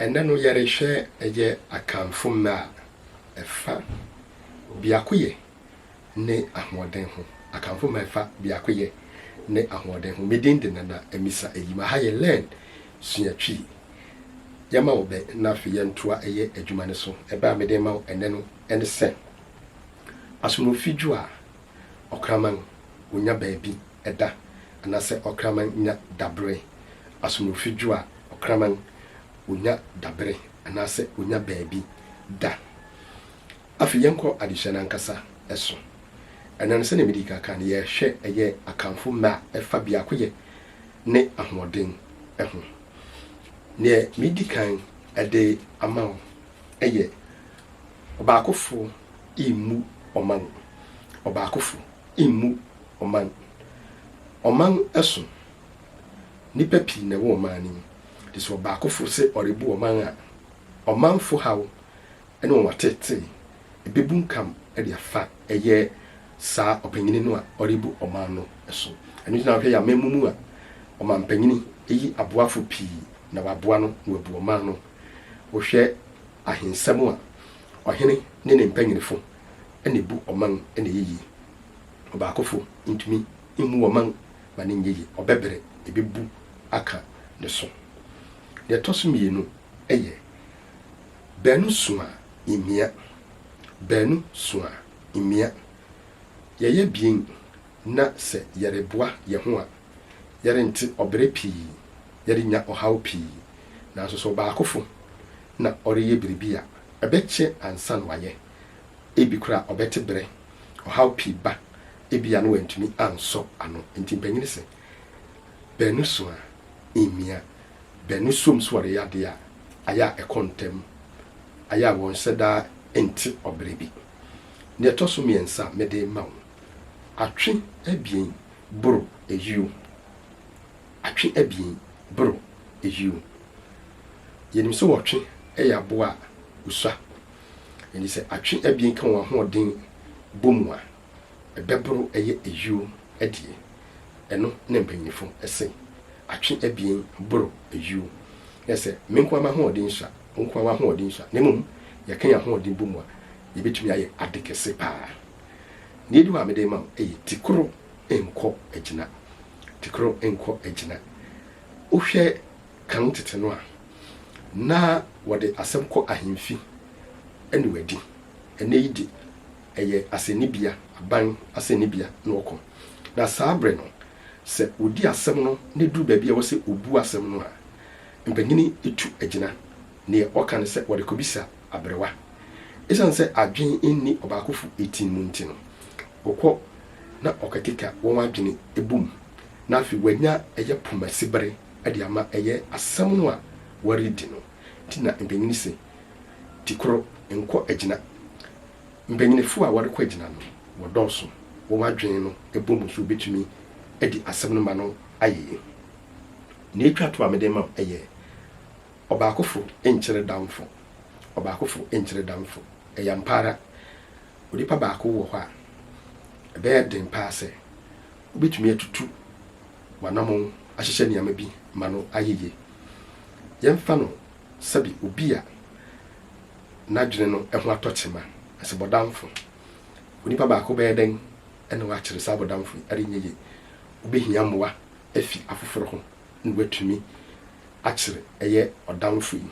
Ɛnnɛ no yɛrehwɛ ɛyɛ Akanfo mmɛ a ɛfa biakoyɛ ne ahoɔden ho. Akanfo mmɛ a ɛfa biakoyɛ ne ahoɔden ho. Me din de Nana Amisa Ayim. Aha yɛ Learn Sua Twi. Yɛma wo bɛ na afei yɛntoa ɛyɛ adwuma no so. Ɛbɛ a mede rema wo ɛnnɛ no ne sɛ, Asonofi dwo a, ɔkraman onya baabi da anaasɛ ɔkraman nya dabere. Asonofi dwo a, ɔkraman onya dabere anaasɛ onya baabi da. Afei yɛnkɔ adesua no ankasa so. Ɛnnɛ no, sɛnea midii kan kae no, yɛrehwɛ ɛyɛ Akanfo mmɛ a ɛfa biakoyɛ ne ahoɔden ho. Nea medi kan de ama wo yɛ Ɔbaakofo mmu ɔman. Ɔbaakofo mmu ɔman. Ɔman so, nnipa pii na ɛwɔ ɔman no mu. Enti sɛ ɔbaakofo se ɔrebu ɔman a, ɔmanfo haw ne wɔn ateetee bebunkam de afa ɛyɛ saa ɔpanyini no a ɔrebu ɔman no so. Ɛno nti na wohwɛ yɛn amammu mu a, ɔmampanyini yi aboafo pii na wɔaboa no na wabu ɔman no. Wohwɛ ahensɛm a, ɔhene ne ne mpanyinfo na ebu ɔman na ɛyɛ yie. Ɔbaakofo ntumi mmu ɔman ma no nyɛ yie, ɔbɛbrɛ, ebebu aka ne so. Nea ɛtɔ so mmienu yɛ baanu so a mmia. Baanu so a mmia. Yɛyɛ abien na sɛ yɛreboa yɛn ho a, yɛrente ɔbrɛ pii, yɛrennya ɔhaw pii. Nanso sɛ ɔbaakofo na ɔreyɛ biribi a, ɛbɛkyɛ ansa na wayɛ. Ebi koraa a ɔbɛte brɛ, ɔhaw pii ba, ebia na wantumi ansɔ ano. Enti mpanyin se, Baanu so a, mmia. Baanu som so wɔreyɛ ade a, ayɛ a ɛkɔ ntɛm, ayɛ a wɔnhyɛ da nte ɔbrɛ bi. Nea ɛtɔ so mmiɛnsa a mede rema wo, atwe abien boro ayuo. Atwe abien boro ayuo. Yɛnim sɛ ɔtwe yɛ aboa a osua. Enti sɛ atwe abien ka wɔn ahoɔden bɔ mu a, ɛbɛboro ɛyɛ ayuo deɛ. Ɛno na mpanyinfo se, atwe abien boro ayuo. Na sɛ me nko ara m'ahoɔden sua, wo nko ara w'ahoɔden sua, na mmom yɛka yɛn ahoɔden bɔ mu a, yɛbɛtumi ayɛ ade kɛse paa. Nea edi hɔ a mede rema wo yɛ tikoro nkɔ agyina. Tikoro nkɔ agyina. Wohwɛ kan tete no a, na wɔde asɛm kɔ ahemfi ne wɔadi. Ɛnnɛ yi de, ɛyɛ asɛnnibea, aban asɛnnibea na wɔkɔ. Na saa bere no, sɛ wɔdi asɛm no na ɛduru baabi a ɛwɔ sɛ wɔbu asɛm no a, mpanyin tu agyina. Nea wɔka ne sɛ wɔde kɔbisa aberewa. Esiane sɛ adwene nni ɔbaakofo ti mu nti no, ɔkɔ na ɔkɔkeka wɔn adwene bom, na afei wanya ɛyɛ pomasibere de ama ɛyɛ asɛm no a wɔredi no. Nti na mpanyin se, Ti koro nkɔ agyina. Mpanyinfo a wɔrekɔ agyina no, wɔdɔɔso, wɔn adwene no bom nso wobetumi adi asɛm no ma no ayɛ yie. Nea etwa to a mede rema wo yɛ Ɔbaakofo nkyere damfo. Ɔbaakofo nkyere damfo. Ɛyɛ ampa ara, onipa baako wɔ hɔ a, ɛbɛyɛ den paa sɛ wobetumi atutu w'anammɔn ahyehyɛ nneɛma bi ma no ayɛ yie. Yɛmfa no sɛbe obi a n'adwene no ho atɔ kyema, sɛ bɔdamfo. Onipa baako bɛyɛ dɛn na wakyere saa bɔdamfo yi? Ɛrenyɛ yie. Wobehia mmoa afi afoforo ho na watumi akyere ɛyɛ ɔdamfo yi.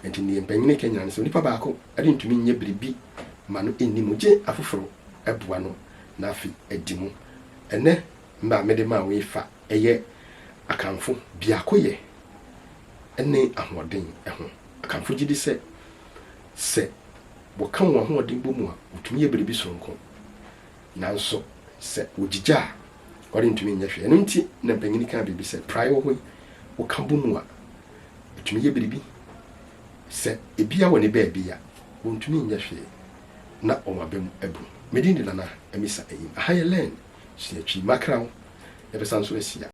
Enti nea mpanyin reka nyinaa ne sɛ onipa baako rentumi nyɛ biribi ma no nni mu gye afoforo boa no na afei adi mu. Ɛnnɛ mmɛ a mede maa wo yi fa ɛyɛ Akanfo biakoyɛ ne ahoɔden ho. Akanfo gye di sɛ, sɛ wɔka wɔn ahoɔden bɔ mu a, wotumi yɛ biribi soronko. Nanso sɛ wogyigya a, wɔrentumi nyɛ hwee. Ɛno nti na mpanyin kaa biribi sɛ, Prae wɔ hɔ yi, woka bɔ mu a, etumi yɛ biribi. Sɛ ebia wɔ ne baabi a, wontumi nyɛ hwee na wɔn aba mu abu. Me din de Nana Amisa Ayim. Aha yɛ Learn Sua Twi. Makra wo, yɛbɛsan nso ahyia.